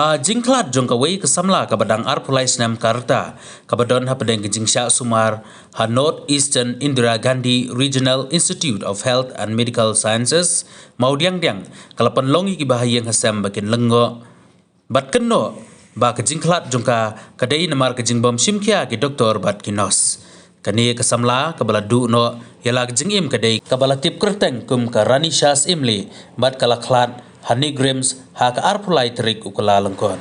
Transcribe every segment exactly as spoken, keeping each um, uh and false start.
A jingkhlad jong kawei ka samla kaba dang arphew lai snem ka rta, kaba don hapdeng ka jingshah sumar ha North Eastern Indira Gandhi Regional Institute of Health and Medical Sciences, Mawdiangdiang, ka la pynlong ïa ki bahaïing hasem ba kin lyngngoh bad kynnoh ba ka jingkhlad jong ka ka dei namar ka jingbym shimkhia ki doktor bad ki nurse. Kane ka samla kaba la duh noh ïa la ka jingim ka dei kaba la tip kyrteng kum ka Ranisha Syiemlieh bad ka la khlad ha NEIGRIHMS ha ka arphew lai tarik u Kyllalyngkot.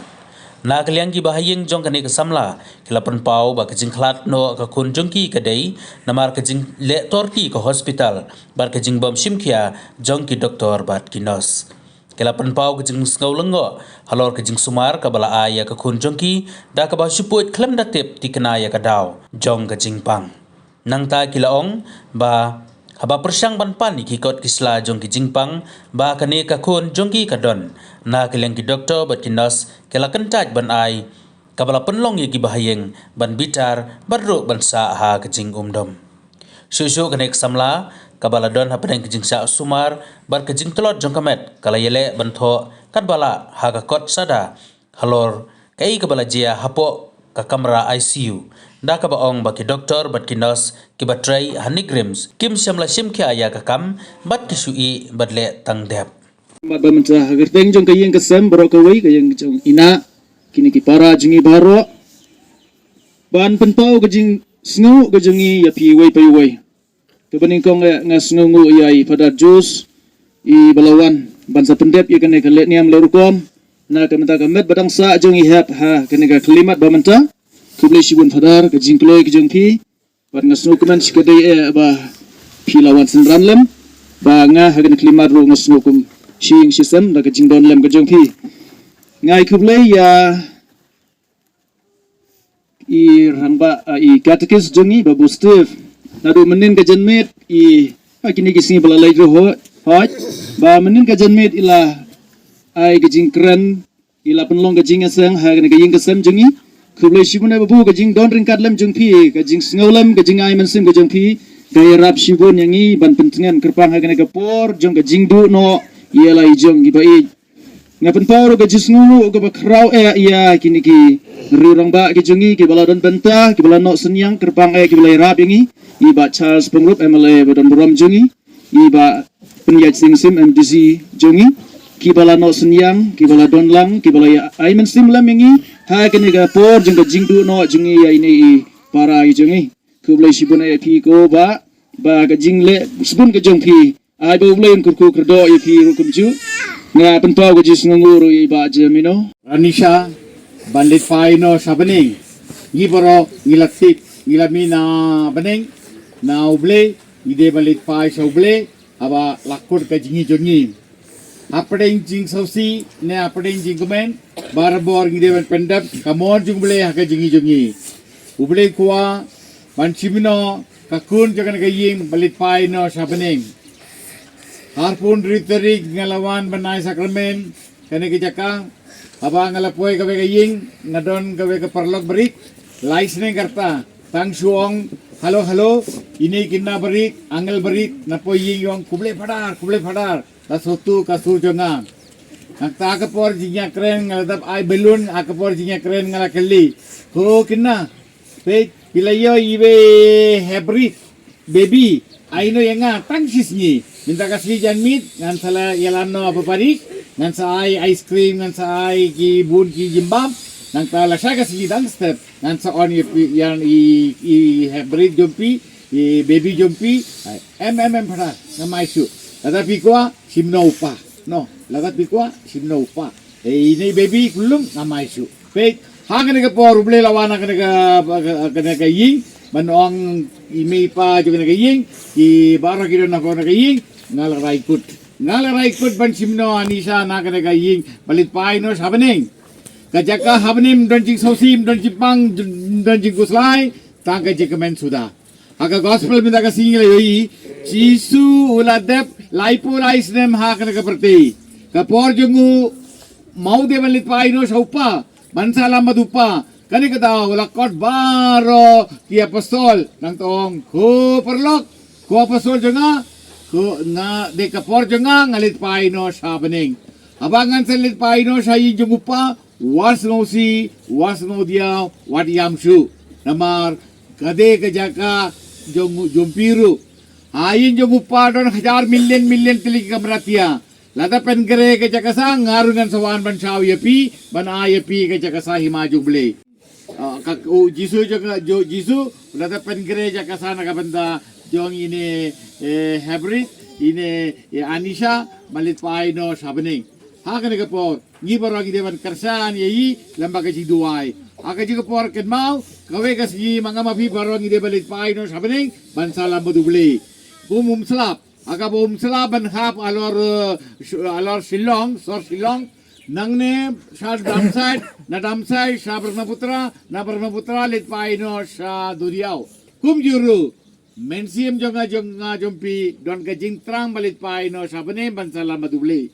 Na ka liang ki bahaïing jong kane ka samla ki la pynpaw ba ka jingkhlad noh ka khun jong ki ka dei namar ka jingleh torti ka hospital bad ka jingbym shimkhia jong ki doktor bad ki nurse. Ki la pynpaw ka jingsngew lyngngoh halor ka jingsumar kaba la ai ïa ka khun jong ki da kaba shu poi khlem da tip tikna ïa ka daw jong ka jingpang. Nangta ki la ong ba haba pyrshang ban pan ïa ki kot ki sla jong ki jingpang ba kane ka khun jong ki ka don, na ka liang ki doktor bad ki nurse ki la kyntait ban ai kaba la pynlong ïa ki bahaïing ban bitar bad ruh ban sah ha ka jingumdom. Shuh shuh kane ka samla kaba la don hapdeng ka jingshah sumar bad ka jingtlot jong ka met ka la ïaleh ban thoh katba lah ha ka kot SADA halor kaei kaba la jia hapoh ka kamra ICU, da kaba ong ba ki doktor bad ki nurse kiba trei ha NEIGRIHMS kim shym la shimkhia ïa ka kam bad ki shu ïeh bad leh tang dep. Bad ba mynta ha kyrteng jong ka ïing ka sem baroh kawei, ka ïing jong i Nah, kine ki para jong ngi baroh, ban pynpaw ka jingsngew ka jong ngi ïa phi iwei pa iwei. Kaba nyngkong eh nga sngewnguh ïa i Father Jose i ba la wan ban sa pyndep ïa kane ka lehniam lehrukom na ka bynta ka met ba dang sah jong i hep ha kane ka khyllipmat ba mynta. Khublei shibun Father, ka jingkloi ka jong phi. Bad nga sngewkmen shikatdei eh ba phi la wan synran lem, ba nga ha kane ka khyllipmat ruh nga sngew kum shi ïing shi sem da ka jingdon lem ka jong phi. Nga ai khublei ïa i rangbah, ah, i katekis jong ngi, Babu Steve. Naduh mynnin ka janmiet, i, ah, kine ki sngi ba la leit ruh hoi, hoi. Ba mynnin ka janmiet i la ai ka jingkren, i la pynlong ka jingïaseng ha kane ka ïing ka sem jong ngi. Khublei shibun eh Babu, ka jingdon ryngkat lem jong phi, ka jingsngew lem, ka jingai mynsiem ka jong phi ka ïarap shibun ïa ngi ban pyntngen kyrpang ha kane ka por jong ka jingduh noh ïa la i jong ngi ba ïeit. Nga pynpaw ruh ka jingsngewnguh kaba khraw eh ïa kine ki riew rangbah ki jong ngi kiba la don bynta, kiba la noh synñiang kyrpang eh, kiba la ïarap ïa ngi. I Bah Charles Pyngrope, MLA ba don burom jong ngi, i Bah Pynïaid Sing Syiem, MDC jong ngi, kiba la noh synñiang, kiba la don lang, kiba la ïa ai mynsiem lem ïa ngi ha kane ka por jong ka jingduh noh jong ngi ïa ine i para i jong ngi. Khublei shibun eh ïa phi ko Bah, ba ka jingleh shibun ka jong phi ai ba U Blei un kyrkhu kyrdoh ïa phi ruh kumjuh. Nga pynpaw ka jingsngewnguh ruh ïa i Bah Jemino. Ranisha, ban leit phai noh sha bneng. Ngi baroh ngi la tip, ngi la mih na bneng na U Blei, ngi dei ban leit phai sha U Blei haba la kut ka jingim jong ngi. Hapdeng jingsngewsih ne hapdeng jingkmen, barabor ngi dei ban pyndep ka mon jong U Blei ha ka jingim jong ngi. U Blei kwah ban shim noh ka khun jong kane ka ïing ban leit phai noh sha bneng. Arphew hynriew tarik nga la wan ban ai sakramen kane ka jaka. Haba nga la poi kawei ka ïing, nga don kawei ka paralok barit, lai snem ka rta. Tang shu ong halo halo, ine i khynnah barit, angel barit, na poi ïing, ïong khublei Father, khublei Father. La sngewthuh ka sur jong nga. Nangta ha ka por jingïakren nga la dep ai balloon, ha ka por jingïakren nga la kylli, ho khynnah, peit, phi la ïoh iwei heh barit, baby, ai noh ïa nga tang shi sngi. Mynta ka sngi janmiet ngan sa la ïalam noh ha Baparik, ngan sa ai ice cream, ngan sa ai ki bun ki jimbam. Nangta lashai ka sngi dang step ngan sa on ïa phi, ïa i, i heh barit jong phi, i baby jong phi. Em, em, em Father, ngam ai shuh. Lada phi kwah, shim noh u pa. Noh, lada phi kwah, shim noh u pa. Ine i baby kumlum, ngam ai shuh. Peit, ha kane ka por U Blei la wan ha kane ka, kane ka ïing ban ong i mei i pa jong kane ka ïing, i baroh ki don ha kane ka ïing. Nga la rai kut, nga la rai kut ban shim noh Anisha na kane ka ïing ban leit phai noh sha bneng. Ka jaka ha bneng ym don jingsngewsih, ym don jingpang, ym don jingkhuslai, tang ka jingkmen suda. Ha ka gospel mynta ka sngi la ïohi, Jisu u la dep laiphew lai snem ha kane ka pyrthei. Ka por jong u ma u dei ban leit phai noh sha u pa, ban sah lam bad u pa. Kane ka daw la kot baroh ki apostol, nangta ong, ko paralok, ko apostol jong nga, ko nga, dei ka por jong nga, nga leit phai noh sha bneng. Haba ngan sa leit phai noh sha ïing jong u pa, Wat sngewsih, wat sngewdiaw, wat ïam shuh. Namar ka dei ka jaka jong, jong phi ruh. Ha ïing jong u Kpa don hajar million million tylli ki kamra tia. Lada pynkreh ka jaka sah, nga ruh ngan sa wan ban shaw ïa phi, ban ai ïa phi ka jaka sah ha khmat jong u Blei. Ah, ka, u Jisu jong, jong Jisu, lada pynkreh jaka sah na ka bynta jong ine, eh, Hebrit, ine, eh, Anisha, ba leit phai noh sha bneng. Ha kane ka por, ngi baroh ngi dei ban kyrshan ïa i lyngba ka jingduwai. Ha kane ka por kynmaw, kawei ka sngi ma nga ma phi baroh ngi dei ban leit phai noh sha bneng, ban sah lem bad u Blei. Kum um slap, ha kaba um slap ban hap halor, eh, sh-, halor Shillong, sor Shillong. Nangne sha Damsait, na Damsait sha Brahmaputra, na Brahmaputra leit phai noh sha duriaw. Kumjuh ruh, mynsiem jong nga jong nga jong phi, don ka jingthrang ba leit phai noh sha bneng ban sah lem bad u Blei.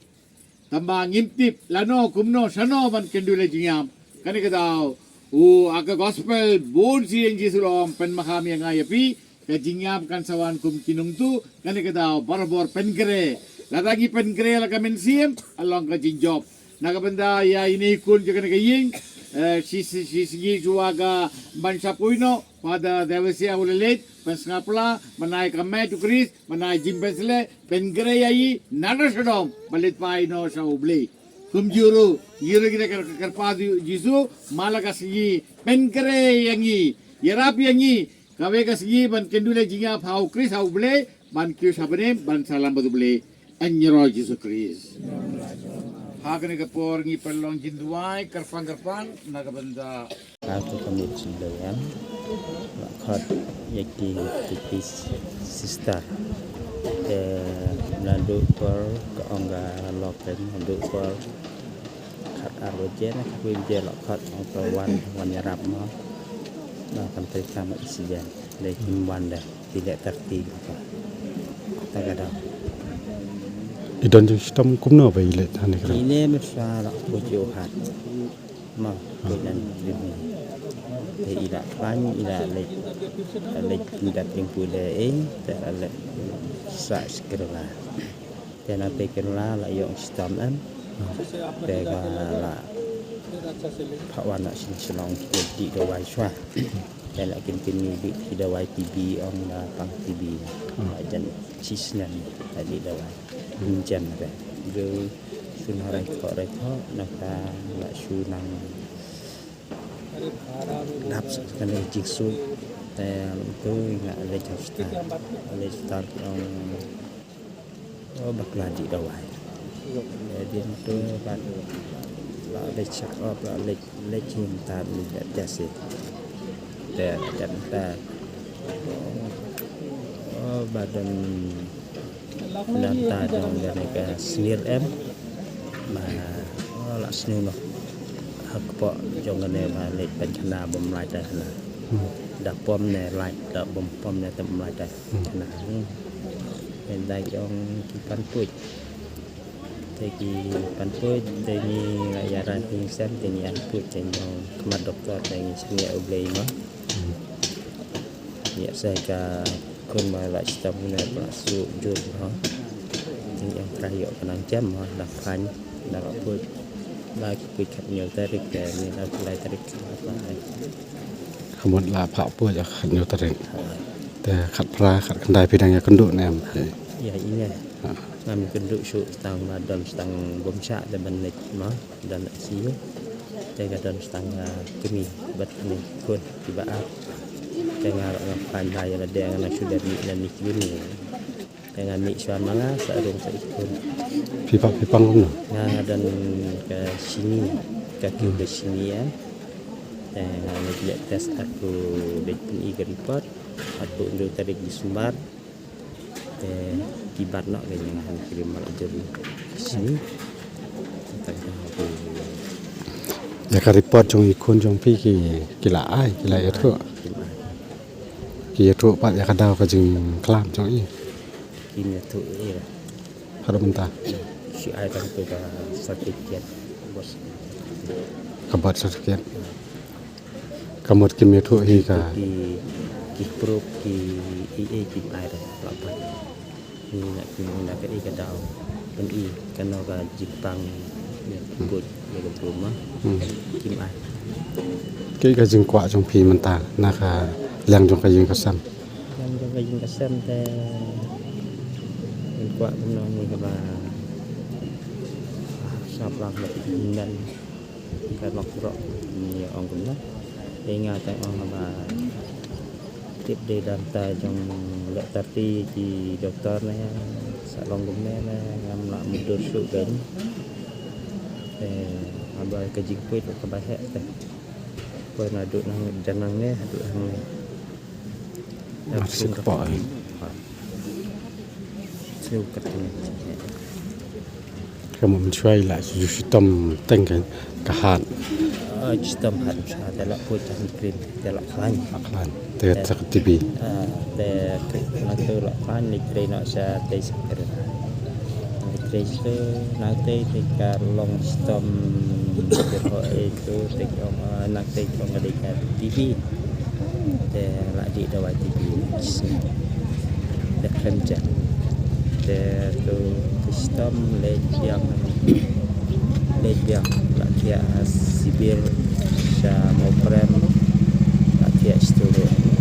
Tangba ngim tip lano kumno shano ban kynduh ïa la jingïap. Kane ka daw, u, ha ka gospel bun sien Jisu u la ong, pynmaham ïa nga ïa phi, ka jingïap kan sa wan kum ki nongtuh. Kane ka daw barabor pynkreh. Lada ngi pynkreh la ka mynsiem, ka long ka jingjop. Na ka bynta ïa ine i khun jong kane ka ïing, eh, shi, shi, shi, shi, shuwa ka ban sha poi noh, Father Devesia u la leit, pynsngap la, ban ai ka met u Khrist, ban ai jingpynshlur, pynkreh ïa i, naduh shaddong, ba leit phai noh sha u Blei. Kumjuh ruh, ngi ruh ngi dei ka, ka, ka kyrpad ïa u Jisu, man la ka sngi, pynkreh ïa ngi, ïarap ïa ngi, kawei ka sngi, ban kynduh ïa la jingïap ha u Khrist ha u Blei, ban kiew sha bneng, ban sah lem bad u Blei. Ïa u Jisu Khrist. Ha kane ka por ngi pynlong jingduwai, kyrpang kyrpang, na ka bynta. Aku kami sida yan. La khot ïa ki, ki, ki sister. Eh, naduh por ka ong ka loken, naduh por khat ar baje na khat wei baje la khot ong ka wan, wan ïarap mo. Na kan trei kam isi jan. Dei kim wan dei. Ki leh thirty ka. Ta ka dang. I don jingshitom kumno ba i leh ha ne kren? Ine mynta la poi jong hat. Ma, poi nan tribune. Te i la khlaiñ, i la leit, la leit pyndat jingpule ei, te la leit sa skirla. Te na te kyrla la ïoh shitom em. Te ka la phah wan na shnong shnong te dih dawai shuwa. Te la kin kin dih dih dawai T B ong la pang T B. La jan shisnem la dih dawai. Jan re. Ju sun harai kho rai kho na ka la shu nang dap sa kane jingsu. Te tu nga leit hospital. Leit hospital ong Oh, bakla dih dawai. Dei dien tu bad la leit check up, la leit, leit jingtad ni da test. Te, te, te. Oh, ba don, don ta jong kane ka smear em. Ba, oh, la sniew noh. Ha kpoh jong kane ba leit pynkhana bym lai ta khana. Da pom ne lait, da bym pom ne te bym lai ta khana. Te da ki ong ki pan puit. Te ki pan puit, te ngi la ïa rai phi sem, te ngi ïa puit, te ngi ong khmat doktor, te ngi sngewbha U Blei mo. Ïa sa ka khun ba la shitom ne ba la suk jur mo. Te ngi ong Trai ïoh ka nang jem mo, dang khlaiñ, dang la puit. Ba ki puit khathynñiew tarik, te ngi la lai tarik. Ka mut la phah puit ïa ka khathynñiew tarik. Te khatphra, khatkhyndai phi dang ïakynduh ne em? Ïa ine. Ngam ïakynduh shuh tang ba don tang bym shah te ban leit ma don I C U. Te ka don tang ka kmie bad kmie khun kiba ar. Te nga ruh ngam pan ba ïa lade nga nang shu dep mih na ni kmie. Te nga mih shuwa ma nga sa rung sa i khun. Phi pang, phi pang kumno? Nga don ka shini, ka kiew ka shini ïa. Te nga leit leh test, aku leit pyni ka report. Aku ynru tarik Disember. Te ki bat noh ka ïa nga han krim mal jur ka shini. Te ka aku. Ïa ka report jong i khun jong phi ki, ki la ai, ki la ïathuh. Ki la ai. Ki ïathuh pat ïa ka daw ka jingklam jong i. Kim ïathuh ïa. Haduh mynta. Shu ai tang tu ka certificate. Ka birth certificate. Ka mut kim ïathuh hi ka. Ki, ki proof ki i, i kim ai re la pat. Ni na kim na ka i ka daw. Kan i kano ka jingpang ïa ki buit. Ïa ka brum ma. Hmm. Kim ai. Kaei ka jingkwah jong phi mynta na ka liang jong ka ïing ka sem? Liang jong ka ïing ka sem te jingkwah kumno ngi kaba sngap lang ka pyndan ka nok rok ngi ong kumno. Te nga te ong kaba tip dei dang ta jong leh tarti ki doktor ne sa long kumne ne ngam lah mutdur shuh kein. Te haba ka jingpeit kaba heh te. Poi naduh nang janang ne haduh hangne. Masih poi. Shu katne. Ka mut mynshwa la ju shitom teng ka, ka hat. Ah, shitom hat mynshwa te la poi ta hand cream te la khlaiñ. La khlaiñ. Te, te ka T B. Ah, te na tu la khlaiñ ni trei no sa te sa kren. Ni trei tu na te te ka long shitom te ho e tu te ong, ah, na te ong ka dei ka T B. Te la dih dawai T B. Te khlem jah. Te tu, tu shitom leit biang. Leit biang la thiah ha sibir sha Mawprem. La thiah shitom ruh.